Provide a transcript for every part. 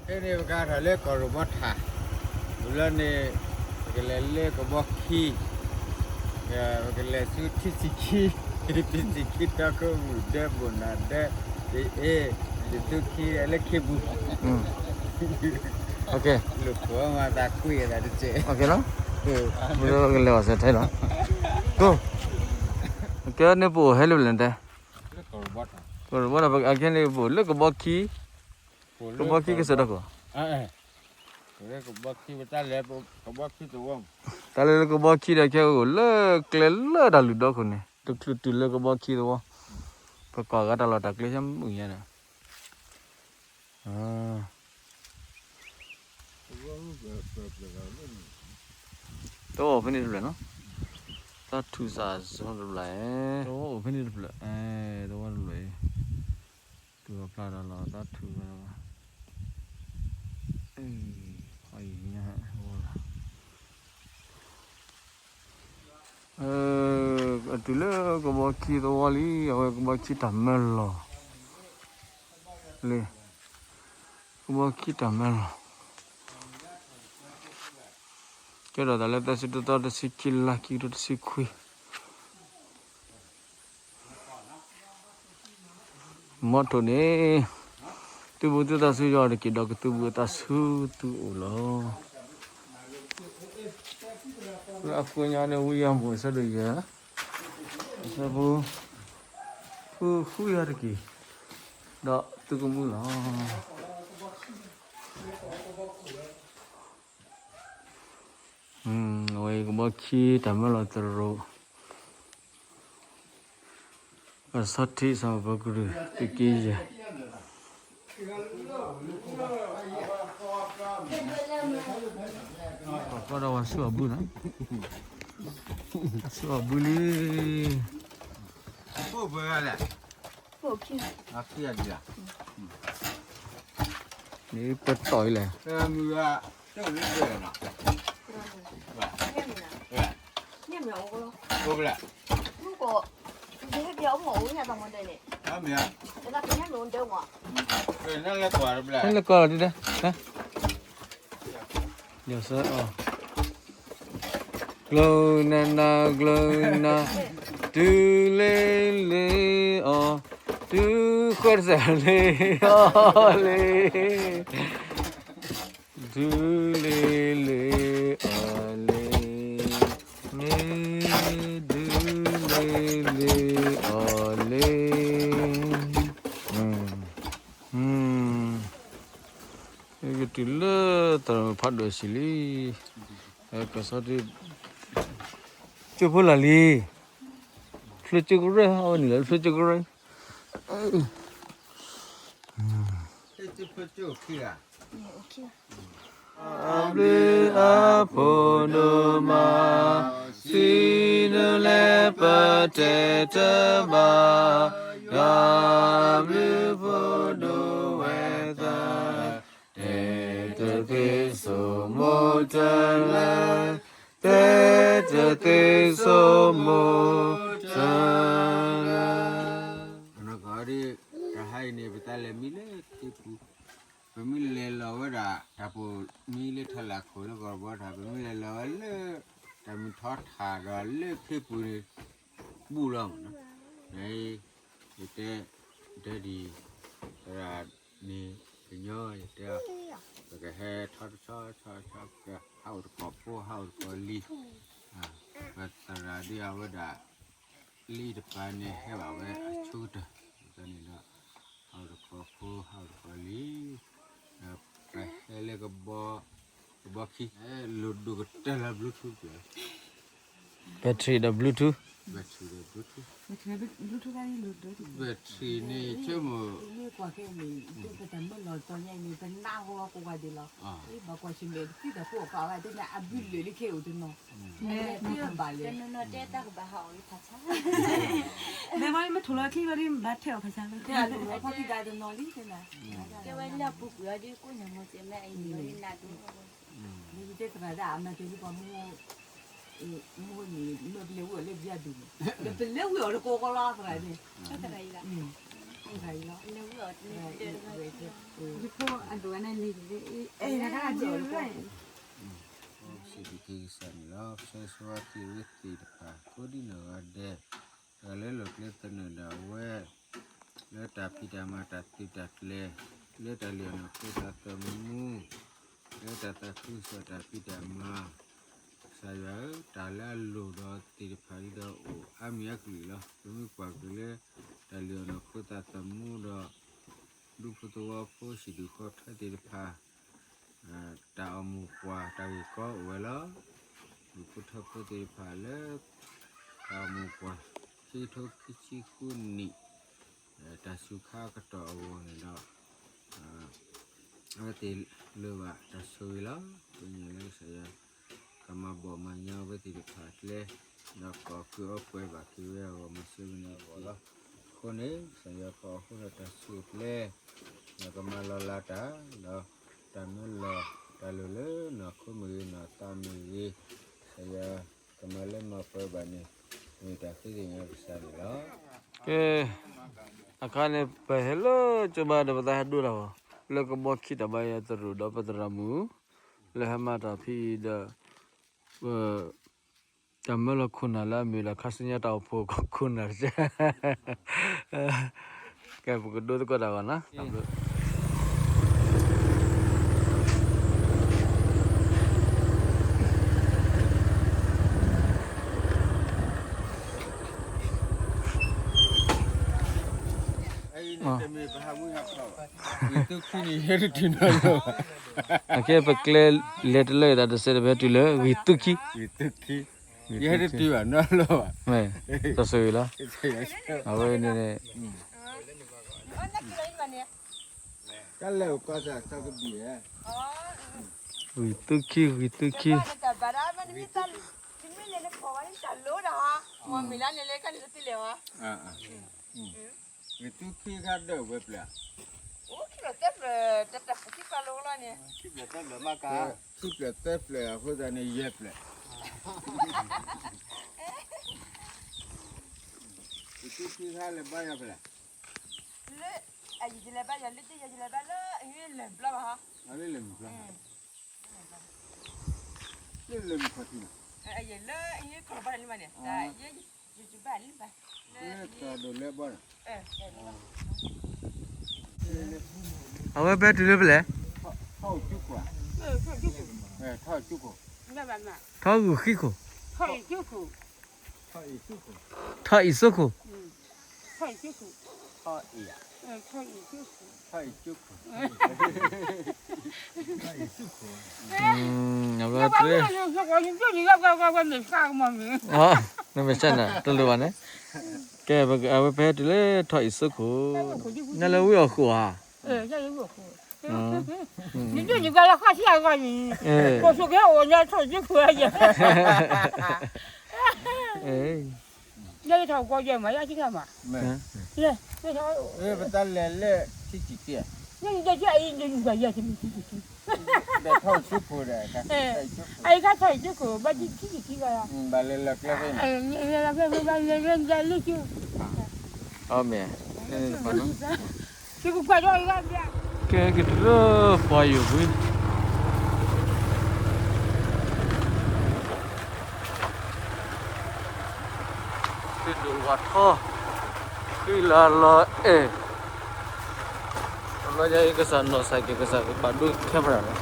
ဖဲန့ၣ်ပကထီၣ်လၢကီၢ်ရိၣ်ဘီထၣ်, ဝံၤလီၤန့ၣ် ပကလဲၤလၢကဘီခံ, ပကလဲၤဆူထံဆံးခံ, ထံဆံးခံတီခိၣ်မုၢ်ဒၢဘိၣ်နၢ်ဒၢ, အ့ ယသူခံလၢခ့ပူၤ, လိာ်ခိၣ်မၤသးကွံာ်အသးတစဲး, ကလဲၤအီၤစဲထဲလီၤ, ကဲန့ၣ်ပအိၣ်ဟဲလၢလဲၣ်တဲ, ကီၢ်ရိၣ်ဘီထၣ်, အခဲန့ၣ်ပအိၣ်လၢကဘီခံ, ကဘီခံကစၢၢ်တီခိၣ်, ကဘီခံ, တၢ်လၢလၢကဘီခံဒီးခဲအိၣ်လၢကျဲလၢတၢ်လုၢ်ဒီခိၣ်န့ၣ် တချုးတုၤလၢကဘီခံသဝီ, ပကွၢ်ဂၤတၢ်လီၢ်တၢ်ကျဲဆၢမုၢ်ညါဒီး တဝီအိၣ်ဖဲန့ၣ်တဖျၢၣ်နီၤ, တၢ်ထူၣ်စးစီတဖျၢၣ်, တဝီအိၣ်ဖဲန့ၣ်တဖျၢၣ်, တဝီတဖျၢၣ်အံၤ, တုၤအဖျါဒီးလီၤ တၢ်ထူၣ်ဝဲ, အံၤညါ, အတုၤလၢကဘီခံသဝီလံ, အဝဲကဘီခံတၢ်မၢလီၤ, လၢ, ကဘီခံတၢ်မၢလီၤ ကဲထီၣ်သးလၢသၢဆံတသီတဆံခံလါခံကထိတဆံခွံ, မီထိၣ်န့ၣ်, သုဘူးသုသးဆူယွၤတက့ၢ်ဒီးကသူဘူးအသးဆူသုအိၣ်လီၤ. လၢအဃိညါန့ၣ် ဝံယၤမိၢ်အဆၢဒိၣ်ယဲၢ်, အဆၢဖိ, ဃုဃုယၤတက့ၢ်, ဒီးသုကမူလီၤ. အဝဲကဘီခံတၢ်မၢလီၤသရိာ်, ကဆီထံဆၣ်ဖိကရူၢ်သုးက့ယဲၢ်, ကီၢ်ကီဒီးဝဲဆူအဘုနီၤ, ဆူအဘုလံ. န့ၣ်ပတီၢ်အံၤလဲၣ်, လဲၤကွၢ်လီၤဒ်လဲၣ်, လၢဆၢအီၤ, ကျိနနၤကျိနၤ, တုၤလ့လ့အီၤ, တုၤဃီတစဲးလ့အီၤလ့, တုၤလ့လ့အီၤလ့, မ့ၢ်တုၤလ့လ့အီၤလ့, ကတုၤလၢသရိာ်ဖးဒိၣ်ဆံးလံ, ကဆီထံ, ကၠိဖိလၢ်လံ, ဖျိကၠိကရၢ, အဝဲန့ၣ်လၢ ဖျိကၠိကရၢ, အဘျုးအဖှိၣ်ဒိၣ်မး, စံးဒိၣ်လဲၣ်ပတဲတဘၣ်, ယွၤအဘျုးဖှိၣ်ဒိၣ်ဝဲသး, တဲတသ့ဆိမိၣ်တၢ်လၢ, တဲတသ့ဆိမိၣ်တၢ်လၢ. တဟါအံၤန့ၣ် ပတၢ်လဲၤမံလၢခ့ပူၤ, ပမ့ၢ်လဲၤလီၤဝဲဒၣ် တၢ်ပိာ်မံလၢထီလာ်ခိၣ်လၢကီၢ်ဘီထၣ်, ပမ့ၢ်လဲၤလီၤဝဲလၢ တၢ်မုၢ်ထီထၣ်ဒီးလၢခ့ပူၤန့ၣ် ဘူးလီၤမးနီၤ, ယတဲ, ယတဲဒ် သရၣ်န့ၣ် ကညီ ယတဲ, ပကဟဲထီတဆီဆီဆီ ပကဟးအိၣ်တကိးဖိ ဟးအိၣ်တကိးလံၤ, ပသရၣ်ဒ်အဝဲဒၣ် လံၤတပၤန့ၣ် ဟဲဘၣ်ဝဲအဆိကတၢၢ်, န့ၣ်ဒီး ဟးအိၣ်တကိးဖိ ဟးအိၣ်တကိးလံၤ, ဒီးပဟဲလၢကဘီ, ကဘီခံ လိၣ်ဒိၣ်ကတၢၢ်လၢ Bluetooth ပျၢၤ battery ဒီး Bluetooth, battery ဒီး Bluetooth, battery န့ၣ် ဆိကမိၣ် မ့ၢ်ကွၢ်ဆၢၣ်မဲာ်တသံဒီး ပအိၣ်ဖးဖးဝဲ တဲန့ၣ် အဘုလၢာ်လၢခဲအိၣ်တနီၤ, မ့ၢ်ဘၣ်လဲၣ်, မ့ၢ်မ့ၢ်ထိၣ်လီၤခံဘၣ်ဒီး ဘၣ်ထဲအီၤဖးဆါလၢ တဲအလူၤလီၤဖီၣ်ခံဂၤတနီၤလံ, တဲနၤ, တဲဝဲလၢအပူၤကွံာ်အီၤဒီး ကိးညါမ့ၢ်တဲမ့ၢ်အံၤလီၤ နးဒိၣ်လီၤ, မ့ၢ်ယတဲသရၣ်ဒၣ် အမၤတဲလံပှၤမုၢ် မုၢ်န့ၣ် မ့ၢ်ပလဲၤဝံအီၤလၢပယါဒိၣ်န့ၣ် ဒီးပလဲၤဝံအီၤတကိးကိးလီၤသရၣ်န့ၣ်, သရၣ်အံၤလီၤ, သရၣ်အံၤလီၤ, ယဖိအဒိၣ်န့ၣ် စံးဘျုးက့ၤကစၢ်န့ၣ်လီၤ. ကစၢ်ဆိၣ်ဂ့ၤက့ၤဝဲသ့ၣ်တဖၣ် ကိးဒံနီၢ်ဂၤဒဲး တဂၤလၢလီၢ်ကျဲသနၢၣ်ဒၣ်ဝဲ လၢတၢ်ဖံးတၢ်မၤတၢ်သုးတၢ်ကျဲၤ လၢတၢ်လုၢ်အီၣ်နီၢ်ခိသးသမူ လၢတၢ်သးခုကစီၣ်တၢ်ဖံးတၢ်မၤ ကစၢ်ယွၤဧၢ, တၢ်လၢအလိၣ်ဒီးသ့ၣ်တဖၣ်ဒ်ဒီးအိၣ်အါမံၤအါကလုာ်လီၤ. ပမ့ၢ်ကွၢ်က့ၤလၢ တၢ်လုၢ်အီၣ်နီၢ်ခိသးသမူဒီး ဒူဖိသဝီဖိဟံၣ်ဒူၣ်ဃီထၢသ့ၣ်တဖၣ် တၢ်အိၣ်မူပှၤတၢ်ဂ့ၢ်ကီအိၣ်ဝဲလီၤ. ဒူၣ်ဖိထၢဖိသ့ၣ်တဖၣ်လၢ တၢ်အိၣ်မူပှၤ ခံကထိခံဆံဃုနံၣ် တၢ်စူၤခါအကတီၢ်အဂီၢ်န့ၣ်ဒီး အဝဲသ့ၣ်လိၣ်ဘၣ်တၢ်ဆိၣ်ဂ့ၤလီၤ. ပညိၣ်လၢကစၢ်ယွၤ ကမၤဘီၣ်မၤညါအဝဲသ့ၣ်တဖၣ်အကျဲ, ဒီးကအီၣ်ကုၢ်အီပှဲၤဘၣ်က့ၤဝဲအဂီၢ် မၤစၢၤဝဲန့ၣ်အဂီၢ်လီၤ. အဃိန့ၣ် ကစၢ်ယွၤပာ်အဃိဒီးတၢ်စူၤအကျဲ, ဒီးကမၤလီၤလးတၢ်, ဒီးတၢ်မၢလီၤတၢ်လိၣ်လၢနီၢ်ခိမ့ၢ်ဂ့ၤ နီၢ်သးမ့ၢ်ဂ့ၤ, ကစၢ်ယွၤကမၤလၢမၤပှဲၤဘၣ်န့ၣ် မ့ၢ်တၢ်ဃ့ကညးကစၢ်န့ၣ်လီၤ. ကဲ, အခါန့ၣ် ပဟဲလၢကၠိဘါဒီးပသးဟဲဒိတၢ်ဂီၤ လၢကဘီခံတၢ်ဘါယွၤသရူးဒီးပသရၣ်မုၣ် လၢဟဲမၤတၢ်ဖံးဒီး ပ တၢ်မၢလီၤခိၣ်နၢ်လၢအမ့ၢ်ဒၣ်ခါဆူညါတၢ်အိၣ်ဖှိၣ်ခိၣ်နၢ်တက့ၢ်. ကဲ ပကဒိသကိးတၢ်ဂီၤနီၤ. အကဲ ပကျဲလဲၤတလၢာ်အံၤ တၢ်တစဲးတဘၣ်တုၤလၢ ဂံၢ်သုခံ, ဂံၢ်သုခံ, တၢ်ဆိၣ်ဂ့ၤလီၤ. အဝဲန့ၣ်န့ၣ် ဂံၢ်သုခံ ဂံၢ်သုခံ. ဂံၢ်သုခံခါဒၢၣ်ဝဲဖျၢၣ်, ခံဖျၢၣ်သၢဖျၢၣ်, ခံဖျၢၣ်သၢဖျၢၣ်အဃိသတးန့ၣ် ယဲၢ်ဖျၢၣ်, ဂံၢ်သုခံခါလဲၤဘါယွၤဖဲလဲၣ်, လၢ လၢလဲၤမုၢ်ဖျါ, လၢလဲၤမုၢ်ခီၣ်ထံးန့ၣ်, အဝဲပဟဲတုၤလၢဖဲလဲၣ်, ထီၣ်ဂုာ်ဃံခိၣ်, ထီၣ်အံၤစိခိၣ်, အဝဲ နမ့ၢ်ဆၢနၤ တလိၣ်ဘၣ်န့ၣ်, ကဲ အဝဲပဟဲတုၤလၢထီၣ်အံၤစိခိၣ်, နလၢဝ့ၢ်အီၣ်ဃိၣ်ဧါ, နကဲ ပတၢ်လဲၤလၢ ထီၣ်အံၤစိခိၣ်, ဘၣ်လဲၤလီၤကျဲဖဲန့ၣ်, အမ့ၢ် ကဲက့ၤတုၤလၢပှၤယိာ်ကွံာ် သုဒိၣ်ဝးထီ, ဃံလၤလီၤအဲၣ်, တဘျီညါအံၤ ကစၢ်နီၢ်စၢ်က့ၤကစၢ်ကပာ်ဒိ camera လီၤ.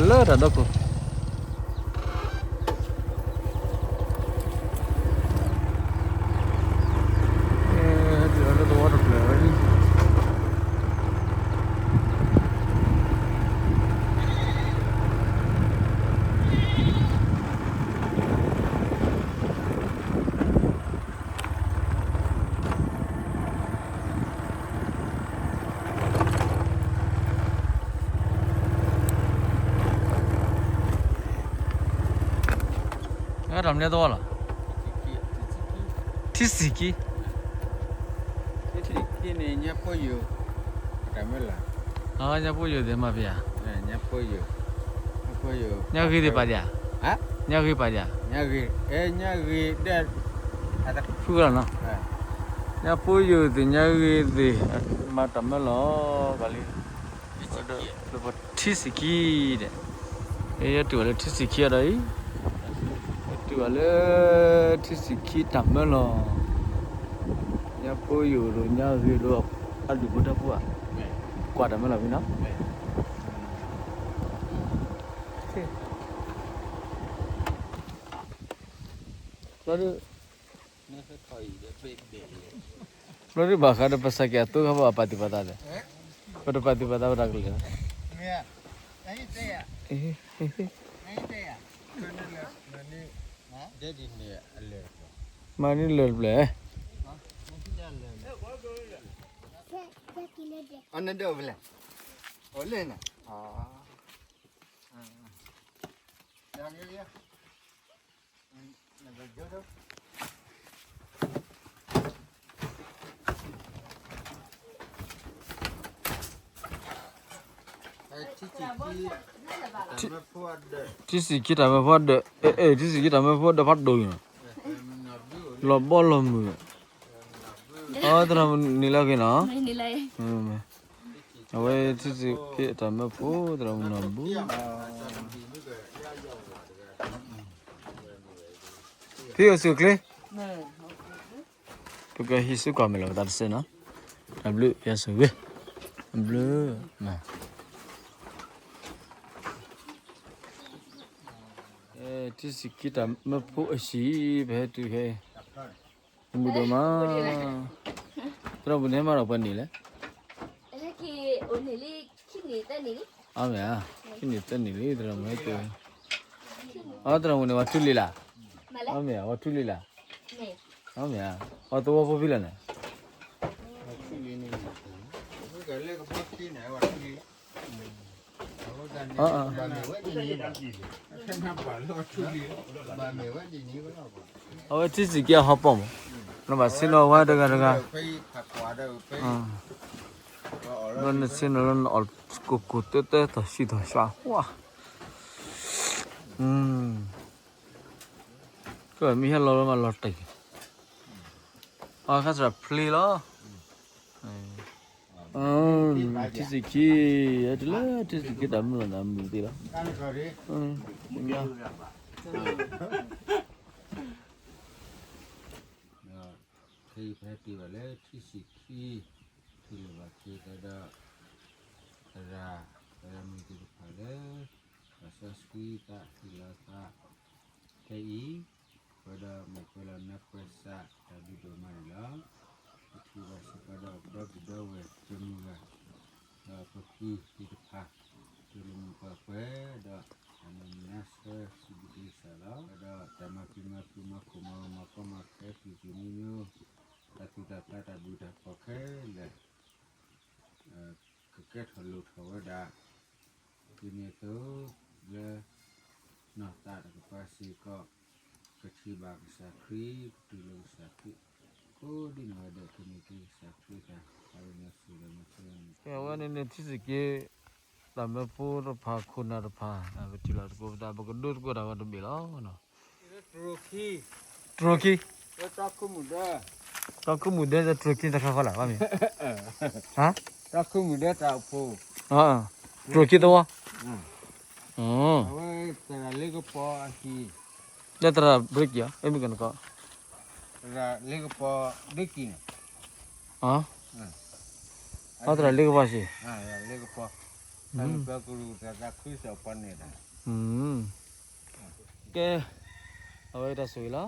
လၢတၢ်ဒီခိၣ်, တၢ်မနုၤသဝီလီၤ, ထံစံးခံ, ထံစံးခံန့ၣ် ညၣ်ဖိယိၤ, တၢ်မၢလီၤ, ညၣ်ဖိယိၤသ့ၣ်မၤဖဲဧါ, ညၣ်ဖိယိၤ, ညၣ်ဂ့ၤသ့ၣ်ပာ်ဒံးဧါ, ညၣ်ဂ့ၤပာ်ဒံးဧါ, ညၣ်ဂ့ၤ, ဖုလီၤနီၤ, ညၣ်ဖိယိၤသ့ၣ်ညၣ်ဂ့ၤသ့ၣ်, မၤတၢ်မၢလီၤ, ကလံ, ထံစံးခံဒီး, ယတုၤဘၣ်လၢထံစံးခံအဒီးအံၤ, ယတုၤဘၣ်လၢထံစံးခံတၢ်မၢလီၤ, ညၣ်ဖိယိၤဒီးညၣ်ဂ့ၤဒီး, အဒူၣ်ဖိထၢဖိဧါ, ကွၢ်တၢ်မၢလီၤဖဲနီၤ, ဘျီဒုး, ဘျီဒုးဘၣ်ဃးဒီးပစၢ်က့ၤအသိခါဘၣ်ပာ်သူၣ်ပာ်သးလဲၣ်, ပတပာ်သူၣ်ပာ်သးဝဲဒၣ်ကလဲာ်, မၤန့ၢ်လၢာ်တဖျၢၣ်, အနဒိၣ်ဖဲလဲၣ်, အလဲၣ်နၤ, ထံစံးခံတၢ်မၢဖိဒီး, အဲ အဲ ထံစံးခံတၢ်မၢဖိဒီးဖးဒိၣ်န့ၣ်, လီၤဘီလီၤမုၢ်, အသရၣ်မုၣ်န့ၣ်လၢအဂ့ၤနီၤ, အဝဲထံစံးခံတၢ်မၢဖိသရၣ်မုၣ်နီၢ်ဘူၣ်, ဖံအိၣ်ဆူၣ်ချ့, ပကဟံးစုကွၢ်မဲာ်လီၤပသးတစဲးနီၤ, တၢ်ဘျုးယၤဆိၣ်ဂ့ၤ, တၢ်ဘျုး, ထံစံးခံတၢ်မၢဖိအဟံၣ် ပဟဲတုၤခဲအံၤ, မုာ်ဒိၣ်မး, သရၣ်မုၣ်န့ၣ်ဟဲမၤဒီးပှဲၤနံၣ်လဲၣ်, အါမ့ၢ်ဧါ, ခံနံၣ်သၢနံၣ်လံ သရၣ်မုၣ်ဟဲက့ၤ, အသရၣ်မုၣ်န့ၣ် ပှၤထူလံၤလၢ်, အါမ့ၢ်ဧါ, ပှၤထူလံၤလၢ်, အါမ့ၢ်ဧါ, ပှၤသဝီဖိဖဲလဲၣ်န့ၣ် အဝဲထံစံးက့အဟီပီၣ်မး, နဘၣ်ဆ့ၣ်နီၤဝဲတဂၤတဂၤ, ဒီးနဆ့ၣ်နီၤလၢနအီၣ်ကိၢ်ကိၢ်တဲတဲထီၣ်ဆံးထီၣ်ဆှး, ကမ့ၢ်ဟဲလီၤလၢမၤလီၤတံၢ်, အခါစၢ်ဖျ့လီၤ, ထံစံးခံ, တုၤလၢထံစံးခံတၢ်မုၢ်လီၤနၤမုာ်သ့လီၤ, ဒီးခဲအံၤပဟဲတုၤဘၣ်လၢထံစံးခံ, ထံၣ်လိာ်ဘၣ်က့ၤသးဒီး သရၣ်, သရၣ်မုၣ်သ့ၣ်တဖၣ်လၢ ဘၣ်စီဆှံသးဟ့ၣ်လီၤသး, ခဲအံၤ ပဝဲဒီးမ့ၢ်ပှဲၤလီၤနၢ်ပၢၢ်စးတၢ်ဘျုးဒိၣ်မးန့ၣ်လီၤ. ပထံၣ်ဘၣ်စ့ၢ်ကီးဒီးပဒီပုၢ်ဒီဝဲၢ်တမုာ်ဘၣ် ဒီးပပုၢ်သ့ၣ်တဖၣ် တလၢမုာ်ပှၤပှဲၤဒီး အမုၢ်နံၤဆၢစံးဘျုးကစၢ်လီၤ. ဒီးတၢ်မၤဖံးမၤဖုးမၤခိၣ်မၤဂီၤမၤကီမၤခဲတုၤတုၤမံမံ တၢ်သူၣ်တၢ်သးတၢ်ဘျုးတၢ်ဖှီၣ်ခဲလၢာ် ကကဲထီၣ်လိၣ်ထီၣ်ဝဲဒၣ် ဒ်န့ၣ်အသိး လၢ နီၢ်သးတကပၤစ့ၢ်ကီး ကထံၣ်ဘၣ်ကစၢ်ခရံာ် ကတူၢ်လိာ်ကစၢ်ခရံာ် ကိးဒ်နီၢ်ဂၤဒဲး ကမ့ၢ်က့ၤကစၢ်ခရံာ်တၢ် အဝဲန့ၣ်စံးလၢမၤစၢၤန့ၣ် အဝဲန့ၣ်န့ၣ် ထံစံးက့ တၢ်မၢဖိတဖၣ် ခိၣ်နၢ်တဖၣ် ပထံၣ်လီၤသကိးပသး ပကဒိသကိးတၢ်ဝဲတဘ့ၣ်လီၤ. တြိၤခံ, တြိၤခံ, တီခိၣ်မုၣ်ဒၢ တြိၤခံတခါဃီလၢ် ဘၣ်မ့ၢ်, တီခိၣ်မုၣ်ဒၢတၢ်အိၣ်ဖှိၣ်, တြိၤခံသဝီ, အဝဲသရၣ်လ့ကပီၤအဟံၣ်, လၢသရၣ်ဘြ့ကံဧါ မ့ၢ်ကနကီ, သရၣ်လ့ကပီၤဘြ့ကံန့ၣ်, အသရၣ်လ့ကပီၤစ့ၢ်, လ့ကပီၤ, ကရူၢ်သးသးခုစၢ်ပှၤန့ၣ်, ကဲ, အဝဲတၢ်ဆိၣ်ဂ့ၤလီၤ,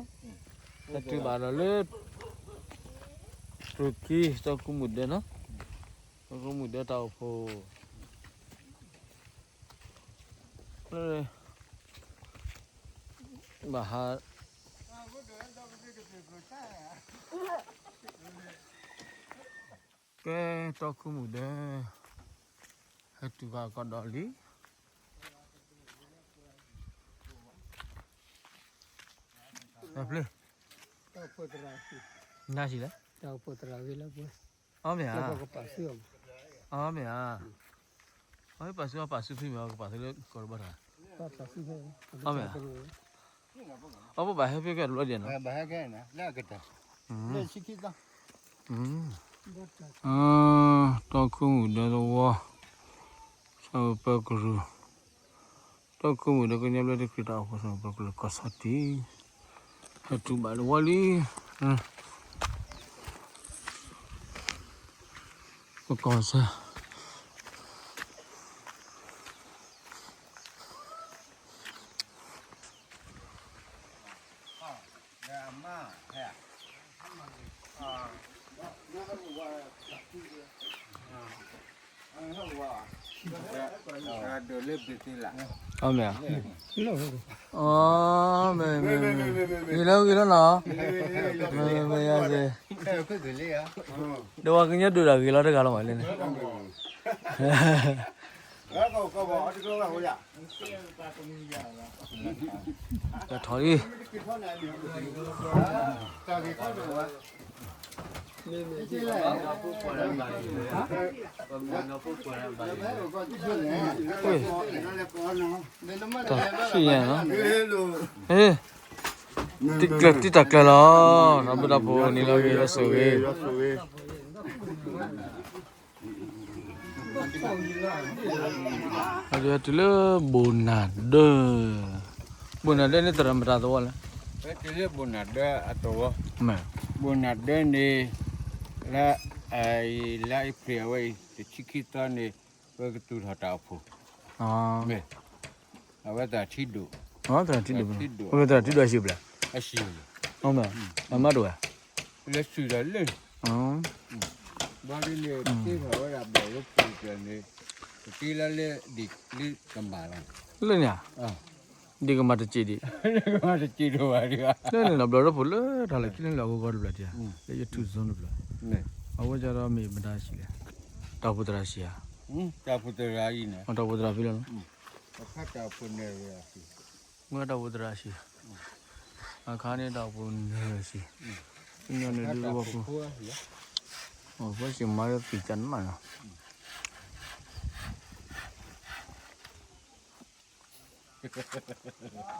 တၢ်တူၢ်ဘၣ်ဒီးလၢ တြူၢ်ခံ တီခိၣ်မုၣ်ဒၢနီၤ, တီခိၣ်မုၣ်ဒၢတၢ်အိၣ်ဖှိၣ် ဘၣ်ဟး, ကဲ, တီခိၣ်မုၣ်ဒၢ ဟဲတုၤဘၣ်ကီးဒီးလံ, တၢ်ဖျၢၣ်, နၢ်ဆံးလဲၣ်, အီမ့ၢ်ဧါ, အီမ့ၢ်ဧါ, အီပာ်ဆူၣ်အီပာ်ဆူၣ်ဖဲမ့ၢ်အီကပာ်ဆူၣ်လၢကီၢ်တဘီတၢ်, အီမ့ၢ်ဧါ, အီပဘၣ်ဟဲဖဲကဲတဘျီဒံးနီၤ, ဘၣ်ဟဲကဲန့ၣ်, လၢအကတၢၢ်, လၢဆံခံသီ, တီခိၣ်မုၣ်ဒၢသဝီ, ဆၣ်ဖိပၢၤကရူၢ်, တီခိၣ်မုၣ်ဒၢကညီဘျၢထံခရံာ်တၢ်အိၣ်ဖှိၣ် ဆၣ်ဖိပၢၤကရူၢ်ကီၢ်ဆီၣ်တံၢ်, ဟဲတုၤဘၣ်တဝီလံ, ပကီၢ်စဲၣ် အီမ့ၢ်ဧါ, အီမ့ၢ်, ဂ့ၤလၢဂ့ၤလၢနီၤ, မ့ၢ်မ့ၢ်ယၤစ့ၢ်, ဒီးပှၤကညီဒိၣ်တၢ်ဂ့ၤလီၤတဂၤလီၤမးလၢန့ၣ် တၢ်ထီၣ်လံ, တၢ်ခံးညါနီၤ, တံၢ်ကျၢၤတံၢ်တၢ်ကျၢၤလီၤ, ဒီပုၢ်ဒီဝဲၢ်ဆိၣ်ဂ့ၤ အဝဲတုၤလၢဘိၣ်နၢ်ဒၢ, ဘိၣ်နၢ်ဒၢန့ၣ်သရၣ်မတၤသဝီလဲၣ်, ဝဲတုၤလၢဘိၣ်နၢ်ဒၢအသဝီ, ဘိၣ်နၢ်ဒၢန့ၣ် လၢ လါအ့ဖြ့ၣ်အဝဲအံၤ တဆံခံသီန့ၣ် ပကတုၤထီၣ်တၢ်အိၣ်ဖှိၣ်, မ့ၢ် အဝဲသရၣ်ထံဒိၣ်, သရၣ်ထံဒိၣ်, သရၣ်ထံဒိၣ်အဟံၣ်ဘျဲၣ်, အမၤဒိၣ်ဝဲ, လၢစုၣ်ဒီးလၢ, ဘၣ်ဒ်န့ၣ် ပတ့ထီၣ်ဝဲဒၣ်ဘျီၣ်ရိဖှိၣ်န့ၣ်, ပတ့လၢလၢဒံးလၢကမၣ်လီၤ, လၢန့ၣ်ဧါ, ဒံးကမၣ်တစံးဒံး, လၢန့ၣ်ဒီးဘျီၣ်ရိဖှိၣ်လၢတၢ်လၢခံန့ၣ်လီၤ အဂီၢ်ဂီၢ်တဘျီဒံးဧါ, လၢယထူၣ်စိတဘျီ, အဝဲဒၣ်ဒီးမ့ၢ်မတၤဆံးလဲၣ်, တၢ်အိၣ်ဖှိၣ်သရၣ်ဆံးဧါ, တၢ်အိၣ်ဖှိၣ်သရၣ်အံၤန့ၣ်, တၢ်အိၣ်ဖှိၣ်သရၣ်ဖဲလဲၣ်နီၤ, မ့ၢ်တၢ်အိၣ်ဖှိၣ်သရၣ်ဆံး, အခါန့ၣ်တၢ်အိၣ်ဖှိၣ်နၢၤဆံး, ပညီန့ၣ်ဒုးဝီဖိ, အဝဲဆံးမၤလၢသံၣ်ကၢ်နမးနီၤ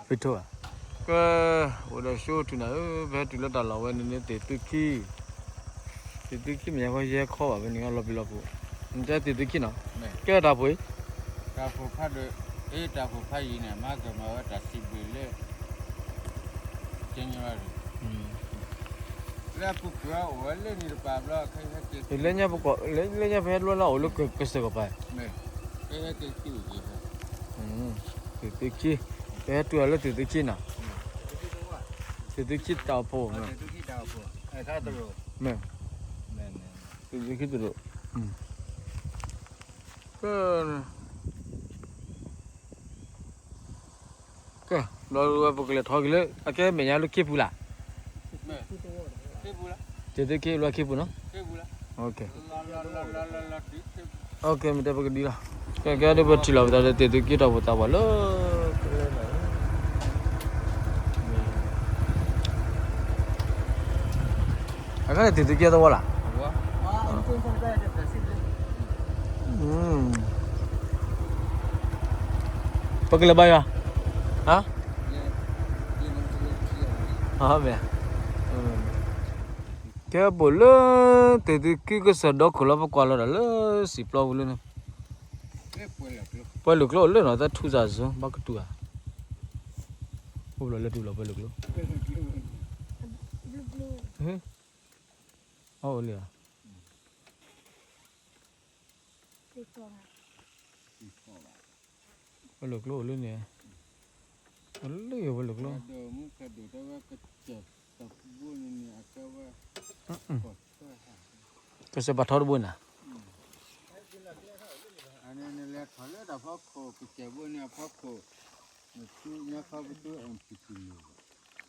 ပထီၣ်ဧါ, ကဲ, အိၣ်ဒီးဆိထူၣ်နၤဧၢ, ပဟဲတုၤလၢတၢ်လီၢ်ဝဲန့ၣ်န့ၣ် သ့ၣ်သုခံ, သ့ၣ်သုခံမ့ၢ်ညါခီယဲခီဘၣ်ဖဲန့ၣ် လီၤပျံၤလီၤဖုး, နတဲသ့ၣ်သုခံနီၤ, ကဲတၢ်ဖိၣ်, တၢ်ဖိၣ်ဖးဒိၣ်, အ့ တၢ်ဖိၣ်ဖးယံၤန့ၣ် မၤကမၤဝဲတၢ်စံးဘျုးလၢ ကညီ, လၢပူၤကွံာ်အီၤအိၣ်ဝဲလၢန့ၣ်တပၤဘျီ, လၢညါပကီၢ်, လၢညါပဟဲတဘျီလၢအအိၣ်လၢကစၢၢ်ကပၤ, သ့ၣ်သုခံ, ပဟဲတုၤအီၤလၢသ့ၣ်သုခံနီၤ, သ့ၣ်သုခံတၢ်အိၣ်ဖှိၣ်, မ့ၢ်, သ့ၣ်သုခံတရူး, ကဲ ကဲ, ဘျီဝဲပကလဲၤထီၣ်က့ၤလၢ အကဲမဲာ်ညါလၢခ့ပူၤလၢ်, သ့ၣ်သုခံလၢခ့ပူၤနီၤ, ကဲ မ့ၢ်တဲပကဒံလီၤ, ကဲ ကဲဒ်ပထံၣ်လီၤပသးဒီးသ့ၣ်သုခံတၢ်အိၣ်ဖှိၣ်သးပှၢ်လၢ အကဲသ့ၣ်သုခံသဝီလၢ်, ပကလဲၤဘါယွၤ, ဟါ, မ့ၢ်, ကဲဘိၣ်လၢ သ့ၣ်သုခံကစၢၢ်ဒီခိၣ်လီၤ ပကွၢ်လီၤဒီးလၢစံာ်ပျီပူၤလၢန့ၣ်, ပှဲၤလိာ်ကျိလၢနီၤ သထူစၢ်စၢၤ ဘၣ်ကတူၢ်ဧါ, အိၣ်ဘျီလၢတူၢ်လီၤပှဲၤလိာ်ကျိ, အအိၣ်လံဧါ သ့ၣ်ကီး, ပလိာ်ကျိအိၣ်လၢန့ၣ်, လၢယိၤပလိာ်ကျိ, ကစၢၢ်ပၤထီတဘိန့ၣ်, ကစ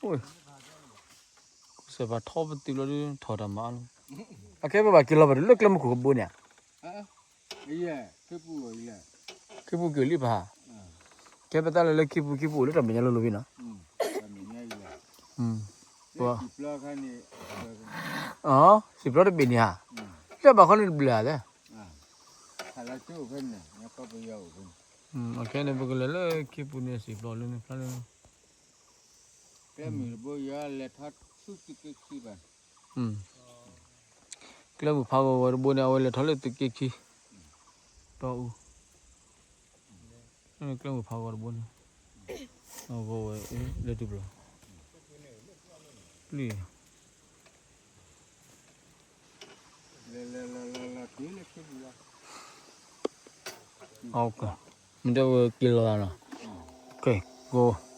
ၢၢ်ပၤထီပတုၤလီၤဒုးထီၣ်တၢ်မၤအါလီၤ, အခဲပဘၣ်က့ၤလီၤဘၣ်ဒုးလၢကျဲမုၢ်ခိၣ်ကဘိန့ၣ်ဧါ ခ့ပူၤက့ၤလံပဟး, ကဲပသးလၢလၢခ့ပူၤ ခ့ပူၤအိၣ်လၢတၢ်မဲာ်ညါလိၤလိၤဖဲနီၤ, စံးပျီတဘ့ၣ်န့ၣ်ဧါ, လၢဘၣ်ခီန့ၣ်တဘျုးဧါလဲၣ်, အခဲန့ၣ် ပကလဲၤလၢခ့ပူၤန့ၣ် စံးပျီလၢန့ၣ်ဖျါလၢ ကျဲမုၢ်ဖးဂီၤဂီၤတဘိန့ၣ် အဝဲလဲၤထီၣ်လၢသုးက့ခံ, တီအူ, ကျဲမုၢ်ဖးဂီၤတဘိန့ၣ်, အဂီၤဝဲလၢတဘျီ, ပျံၤ, မ့ၢ်တဲဝဲက့ၤလီၤနီၤ, ကဲ, ဂီၤ